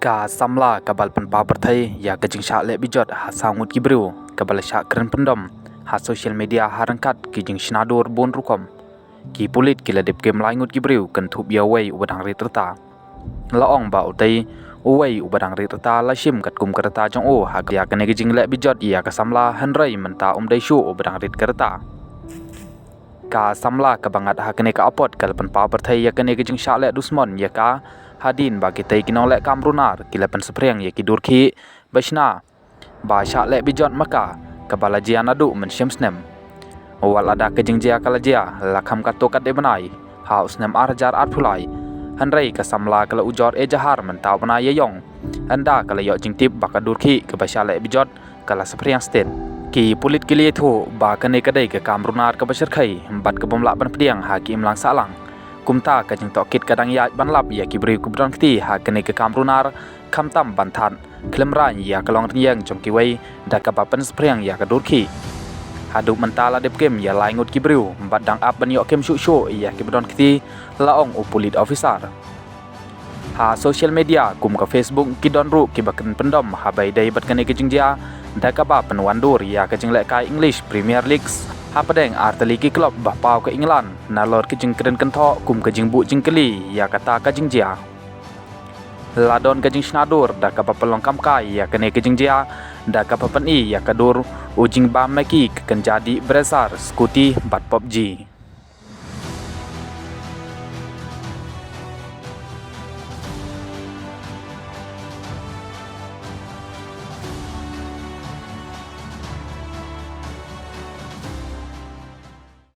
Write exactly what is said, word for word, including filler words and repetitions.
Ka samla kaba la pynpaw pyrthei ïa ka jingshah leh bijot ha saw ngut ki briew, kaba la shah kren pyndom ha social media ha ryngkat ki jingshna dur bun rukom. Ki pulit ki la dep kem lai ngut ki briew kynthup ïa uwei uba dang rit rta. La ong ba utei uwei uba dang rit rta la shim katkum ka rta jong u ha ka, ïa kane ka jingleh bijot ïa ka samla, hynrei mynta um dei shuh uba dang rit ka rta. Ka samla kaba ngat ha kane ka apot ka la pynpaw pyrthei ïa kane ka jingshah leh dusmon ïa ka, hadien ba kitei ki nongleh kam runar ki la pynsaphriang ïa ki dur khih ba shna ba shah leh bijot ma ka, kaba la jia naduh mynshem snem. Wat lada ka jingjia ka la jia la kham katto katne bnai ha u snem ar hajar arphew lai, hynrei ka samla ka la ujor ejahar mynta u bnai ïaïong, ynda ka la ïoh jingtip ba ka dur khih kaba shah leh bijot ka la saphriang stet. Ki pulit ki la ïathuh ba kane ka dei ka kam runar kaba shyrkhei bad ka bym lah ban pdiang ha ki imlang sahlang. Kumta ka jingtohkit ka dang ïaid ban lap ïa ki briew kiba don kti ha kane ka kam runar, khamtam ban thad khlem raiñ ïa ka longrynïeng jong kiwei da kaba pynsaphriang ïa ka dur khih. Haduh mynta la dep kem ïa lai ngut ki briew bad dang ap ban ïoh kem shuh shuh ïa kiba don kti, la ong u pulit officer. Ha social media kum ka Facebook ki don ruh kiba kren pyndom haba ïadei bad kane ka jingjia, da kaba pynwandur ïa ka jinglehkai English Premier League hapdeng artylli ki club ba paw ka England, nalor ki jingkren kynthoh kum ka jingbuh jingkylli ïa kata ka jingjia. La don ka jingshna dur da kaba pynlong kam kai ïa kane ka jingjia, da kaba pyni ïa ka dur u jingbam maki ka kynja dih bresar, scooty bad PUBG.